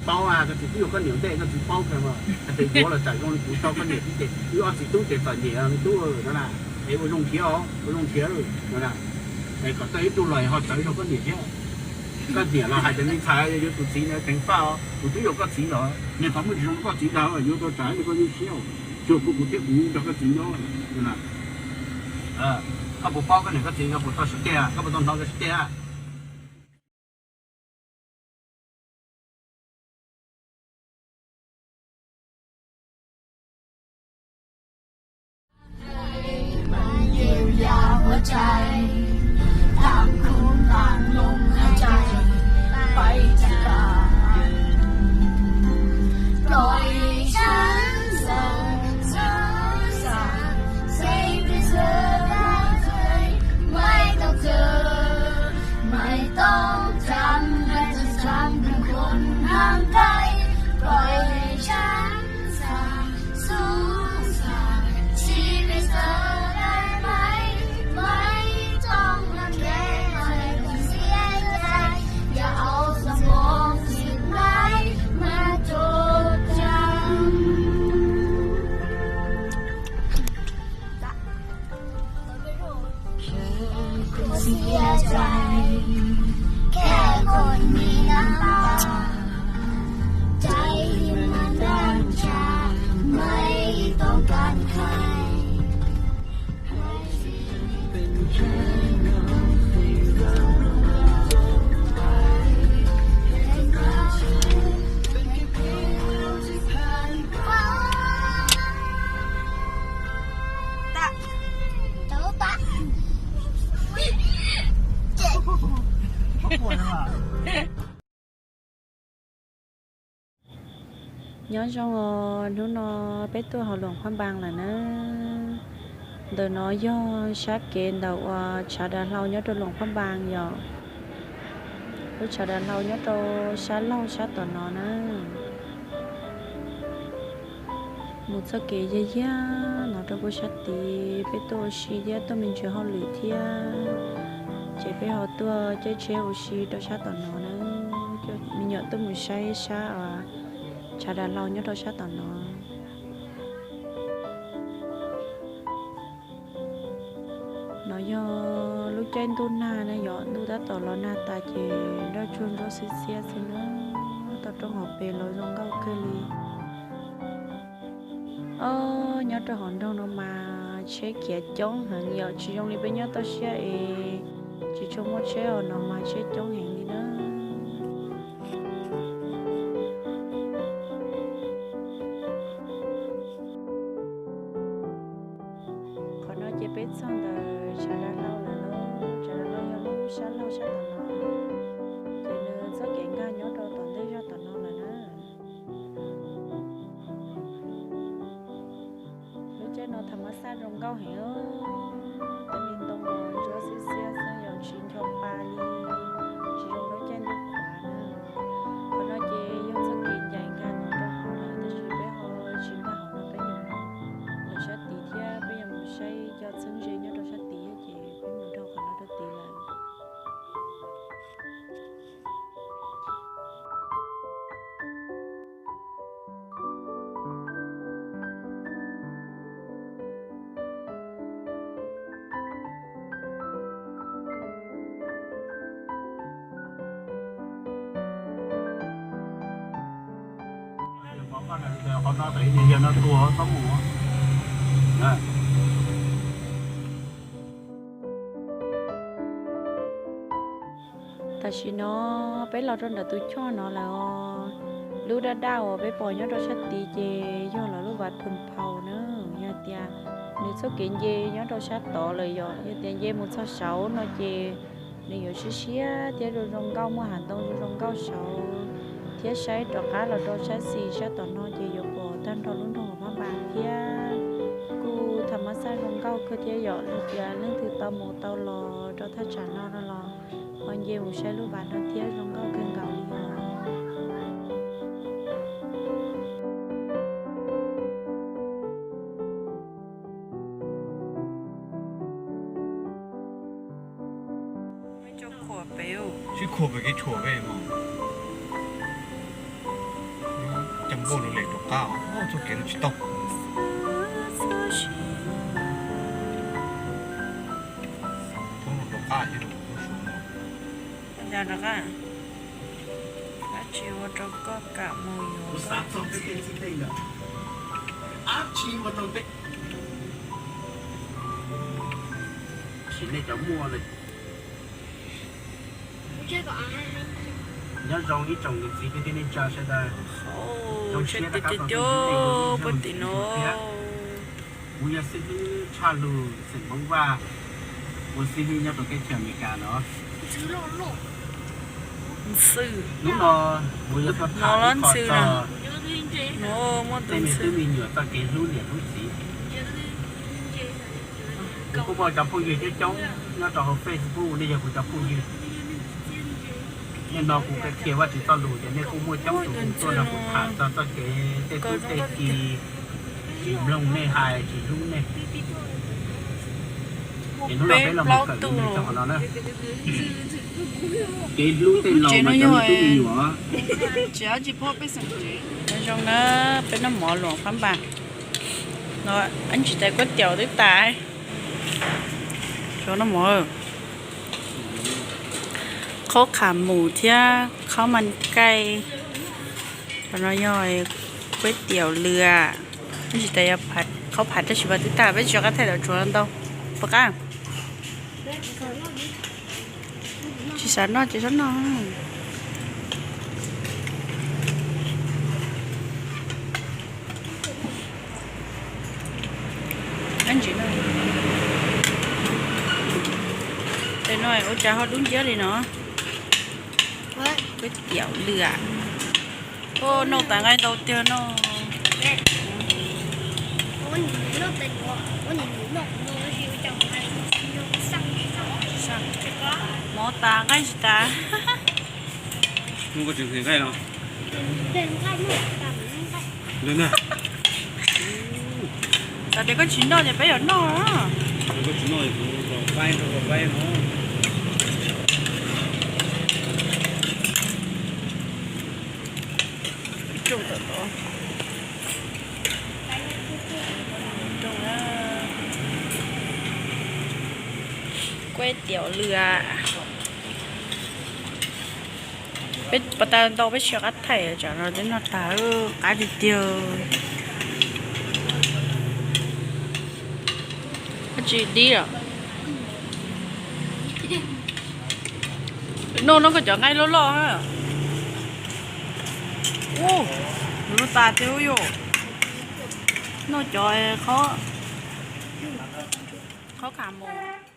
Paub, koj txiv twb yuav koj niam ntej, koj txiv paub kawg mas hais tias yuav los tsam zoo li kuv tau koj niam thiab ces wb ob txiv tub ces txom nyem me tub no na. Es ua zoo nrhiav os, ua zoo nrhiav no na. Es kom tau ib tug los ho txawv zoo koj niam thiab. Koj niam los hais tias me ntxhais yuav tus txiv no teev faj os, kuv twb yuav koj txiv los, niag qhov muaj tsis zoo koj txiv ntag, yuav tau tsam li koj yeej siab, tsuas kuv kuv thiab kuv nrog koj txiv nyob no na. Koj puas paub koj niam koj txiv, koj puas tau sib teg, koj puas tau hnov koj sib teg? Nyob zoo os, hnub no peb tuaj hauv Luam Phaj Npas lawm na. Ntawm no yog sab kev ntawm uas tshav dav hlau nyob rau Luam Phaj Npas yom. Lub tshav dav hlau nyob rau sab laug sab tom no na. Mus txoj kev yag yag no rau pem sab tid, peb tuaj ua si thiab tuaj me ntsis hauj lwm thiab, ces peb ho tuaj caij tsheb ua si rau sab tom no na. Me nyuam tuaj mus saib sab tshav dav hlau nyob rau sab tom no. No yog lub caij ntuj nag na yom, ntuj tab tom los nag tas ces nroj tsuag ntsuab xiab xiab xwb na. Toj roob hauv pes los zoo nkauj kawg li. Os, nyob rau hauv nroog no mas tsheb khiav coob heev yom, tsis zoo li peb nyob toj siab es tsis tshua muaj tsheb, hauv no mas tsheb coob heev li na. Qhov no ces peb txog ntawm tshav dav hlau lawm lauj. Tshav dav hlau yog lub sab laug sab tom no, ces nws txoj kev nkag nyob rau tom ntej zog tom no lawm na. Lub caij no tham mas xaj zoo nkauj heev, tej me ntoo los ntsuab xiab xiab xwb yom, tsis ncho pa li, tsis zoo lub caij ntuj qhuav na. Qhov no ces yog txoj kev ncaim nkag no rau hauv lawm, tab sis peb ho tsis nkag hauv no, peb yuav mus sab tid thiab peb yuav mus saib cov txheeb ze nyob rau sab tid thiab ces peb mus dhau qhov no rau tid lawm. Qhov no tam sim no tuag txhob mus. Tam sim no peb los rau ntawm tus choj no lawm os. Lub daj daj uas peb pom nyob rau sab tid ces yog lawv lub Vaj Thum Phau na. Yog tias nws txoj kev nce nyob rau sab tod lawm yom, yog tias nce mus txog saud no ces nws yuav siab siab thiab zoo zoo nkauj, muaj hav ntoo zoo zoo nkauj saud, thiab saib rov qab los rau sab xis sab tom no ces yuav pom tag nrho lub nroog Luam Phaj Npas thiab. Kuj tham mas xaj zoo nkauj kawg thiab yom, yog tias leej twg tau mus tau los rau thaj tsam no no los ho nce mus saib lub vaj no thiab, zoo nkauj kawg nkaus li os. Sib khuam pem kev tshuam pem mas. Npauj lawm rov qab, txoj kev no tsis tau. Rov qab thiab, rov qab. Dab tsi ua rau koj kam mus yuav? Sim nej cov muaj, nyob zoo ib tsoom niam txiv kwv tij neej tsa sawv daws. Zoo siab rov qab tau sib ntsib nej puag tim no. Kuv yog xib hwb Tshaj Lug xeem Hmoob Vaj, ua xib hwb nyob rau teb chaws Amelikas no. Ntxwj. Hnub no kuv yuav tuaj tham ib qho txog tej me tub me nyuam txoj kev hlub niam hlub txiv. Kuv kuj muaj cov phooj ywg coob coob nyob rau hauv Facebook, nej yog kuv cov phooj ywg. Nim no kuv qhia Vajtswv txoj lus ces nej kuj muaj coob tus tuaj nrog kuv tham txog txoj kev tej tub tej ki tsis mloog nej hais, tsis hlub nej. Ces hnub no peb los mus kawm li nej txog qhov no na. Kev hlub tej laus mas cov me tub me nyuam. Tsis dab tsi phob peb xeem tsev. Nyob zoo na, peb noj mov luam phab npas no, ib ntsis tas kuab tiaum twb tas. Noj mov, khaub qha mus thiab khaub mas kaij, no yog kuab tiaum lwm, ib ntsis tas yog khaub phav tab sis mas twb tas, peb tsis nco qab thaij lawm, tsuav ntau. Puas qab? Tsis xav noj ces txhob noj. Tes no ua cas ho dub nciab li no? Kuab tiaum lwm. Noj tas nqaij ntau tiag no. Mov tas nqaij tsis tas. Xav tias koj tsis noj ces peb yuav noj. Kuab tiaum lwm. Peb pas tas ntau peb tsis nco qab thaij, tsam no twb noj tag, qab tiag tiag. Dab tsi dib os? Noj no koj cov nqaij loj loj. Ua, nws no tas tiag yom. Noj cov qhob, qhob qha mus.